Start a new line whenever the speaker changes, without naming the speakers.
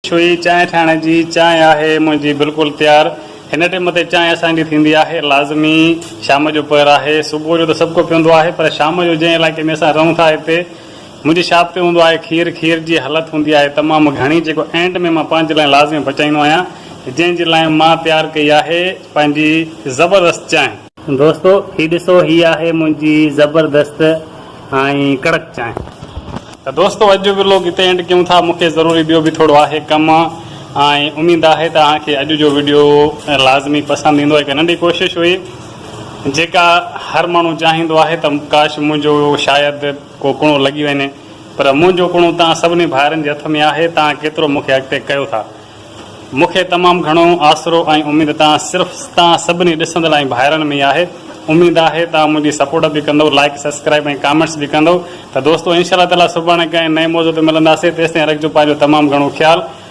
ڇوئي چانهه ٺاهڻ جي چانهه آهي منهنجي بلڪل تيار. هن ٽيم تي چانهه اسان جي ٿيندي آهي لازمي شام جو پهر آهي صبح جو ته سڀ ڪو پيئندو آهي پر شام جو جنهن علائقي ۾ اسان رهون ٿا هتي منهنجي شاپ تي هوندو آهي کير کير جي هلت هوندي آهي تمام گهڻي جيڪو اينڊ ۾ مان پنهنجي لاء لازمي بچائيندو آهيان جنهن جي لاء مان تيار ڪئي آهي پنهنجي زبردست چانهه. دوستو هي ڏسو هي آهي منهنجي زبردست ۽ ڪڙڪ چانهه. ته دوستو اڄ جو ولوگ اتي اينڊ ڪيون ٿا مونکي ضروري ٻيو به ٿورو آهي ڪم ۽ اميد آهي ته اوهان کي اڄ جو وڊيو لازمي پسند ايندو هڪ ننڍي ڪوشش هئي جيڪا هر ماڻهو چاهيندو آهي ته ڪاش منهنجو شايد ڪو ڪڻو لڳي وڃي پر منهنجو ڪڻو توهان سڀني ڀائرن جي هٿ ۾ آهي توهان ڪيترو مونکي اڳتي ڪيو ٿا مون کي تمام گهڻو آسرو ۽ اميد توهان صرف توهان سڀني ڏسندڙ ۽ ڀائرن ۾ ئي آهي اميد آهي توهان منهنجي سپورٽ به ڪندو لائيڪ سسڪرائيب ۽ ڪامينٽس به ڪندو ته دوستو انشاء الله تعالي سڀاڻي ڪنهن نئين موضوع تي ملنداسين تيستائين رکجو پنهنجو تمام گهڻو خيال.